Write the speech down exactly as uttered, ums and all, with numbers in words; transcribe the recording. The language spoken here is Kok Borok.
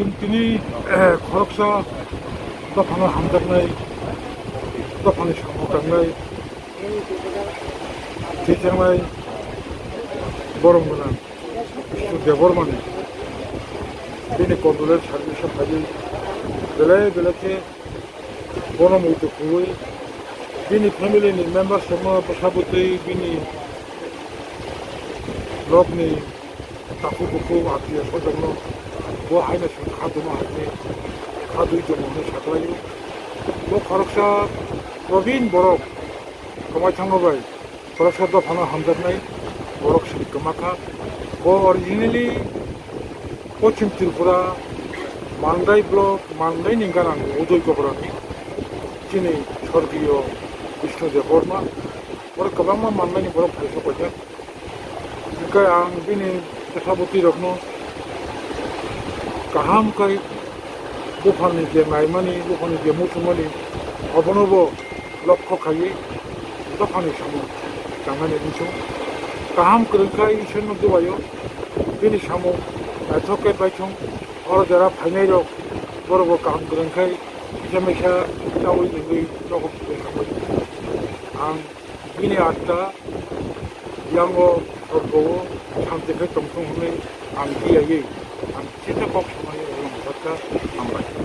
Tini khoroksa dophano hamjaknai, dophani samung tangnai, thwi thangnai borom gwnang Debbarmani bini condolence service o phaiwi belai belai khe bono muitu khulwi bini family ni members rokno bwsa bwtwi bini nokni takhuk bukhuk atwiyo sojokno bo haino chwng kha tongma hai khe kha dui tongo hwnwi saklaio. Bo khoroksa probin borok kwmai thangma bai khoroksa dophano hamjaknai borok se kwma kha. Bo originally Pochim Tripura, Mandai block, Mandai ni ganang Udoi Kobrani, chini sorgiyo Bishnu Debbarma, borok kwbangma Mandai ni borok phai sok paijak. Hingke ang bini bwsa bwtwi rokno kaham khe buphangni je naimani, buphangni je muchungmani, obono bo lokho khaiwi dophani samung tangnani insung. Kaham kwrwng khe Iswrno dubaio, bini samung naithok khe baithung, oro jora phainai rok, borok bo kaham kwrwng khe kisa misa chaui nungwi nogo phaiwi thangwi. Ang bini atma yango sorgo o santi khe tongthung hwnwi ang tiyaiwi ang kisa kok sanai rwng kha, hambai.